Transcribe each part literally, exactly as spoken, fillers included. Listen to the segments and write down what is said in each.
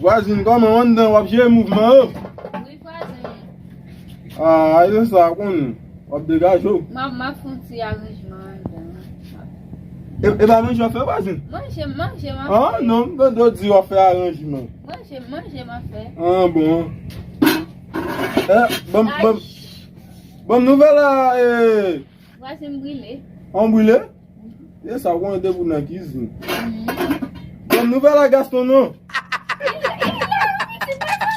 Vwazin, kòman w anndan? W ap jere mouvman yo? Wi, vwazen. Ah, se sa, konnen. W ap degaje w. M ap, m ap fè yon ti aranjman anndan. E, e pa manje w ap fè, vwazin? Manje, manje m ap fè. Ah, non, m tande w di w ap fè aranjman. Manje, manje m ap fè. Ah, bon. Eh, ban m, ban m, ban m nouvèl la, eh. Vwazin m brile. An brile? E sa, w konnen depi w nan kizin. Bon, nouvèl a Gaston, non?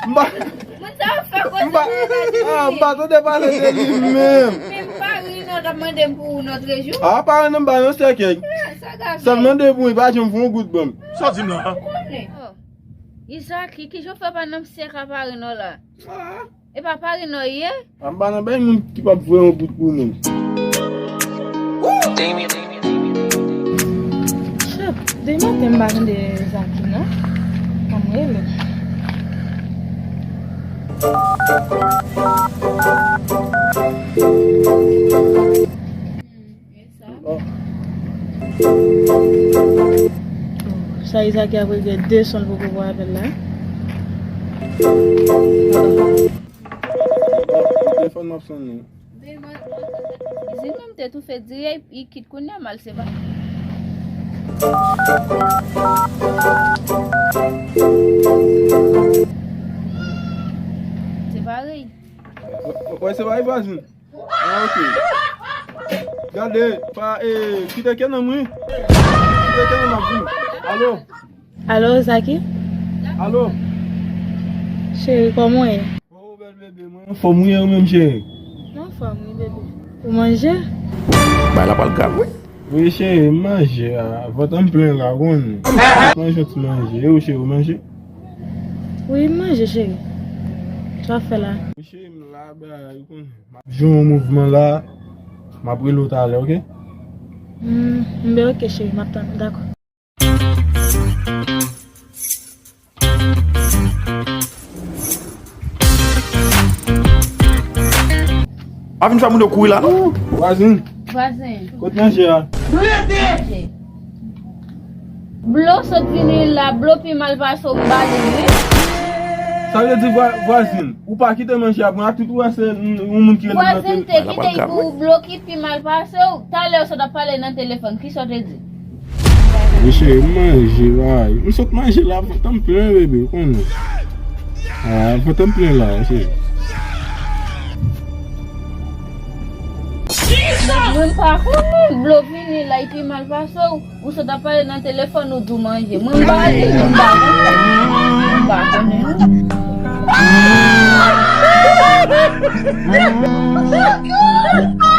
M pa, m pa, ah, m pa tande pale de li menm. Men m pa ri non, t ap mande m pou ou nan trejou. Ah, pa ri non, m ba yon sèkèy. Sa mande pou mwen, pa janm fè yon gout ban m. Sa w di m la? Ou konnen. Izaki, kijan w fè pa nan m sèk a pare non la? Ah. E pa pare non ye? A m pa nan bay moun ki p ap voye yon bout pou moun. Chèf, depi maten m pa tande Zaki non. Ban m rele. Sa Izaki ap regle de son l poko pran apèl la. Telefòn m ap sonnen. Izin nan m te toufe dirèk, li kit kounye a m al se pa. Se parèy. Wè, se parèy vwazin. Ah, ok. Gade, pa, eh, kite kè nan mwen. Kite kè nan m ap vin. Alo. Alo, Zaki? Alo. Cheri, kòman w ye? Oh, bèl bebe, mwen anfòm, wi, ou menm, cheri? Mwen anfòm, wi, bebe. Ou manje? Bay la pral grav, wi. Wi, cheri, m manje, a, vant an plen la, ou konn. Manje yon ti manje. E ou, cheri, ou manje? Wi, m manje, cheri. Sa w ap fè la? Wi, cheri, m la, bay, ou konn. M ap jwenn yon mouvman la, m ap rele w talè, ok? Hmm, m ben ok, cheri, m ap tann, dakò. Pa vin fè moun yo kouri la, non. Vwazin. Vwazen. Kot manje a? Manje. Blo sot vini la, blo pi mal pase w m ba li, wi. Sa vle di vwa-, vwazin, ou pa kite manje a, bon, a tout ou wè se yon moun ki rele nan telefòn. Vwazen te kite pou blo ki pi mal pase w. Talè w sot ap pale nan telefòn, kisa w te di? Mesye, m manje, bay. M sot manje la, vant an plen, bebe, ou konnen. Ah, vant an plen la, mesye. Mwen pa konnen, blo vini la, epi mal pase w. Ou sot ap pale nan telefòn, ou di w manje. Mwen m pa ale, mwen m pa konnen. Mwen m pa konnen, non.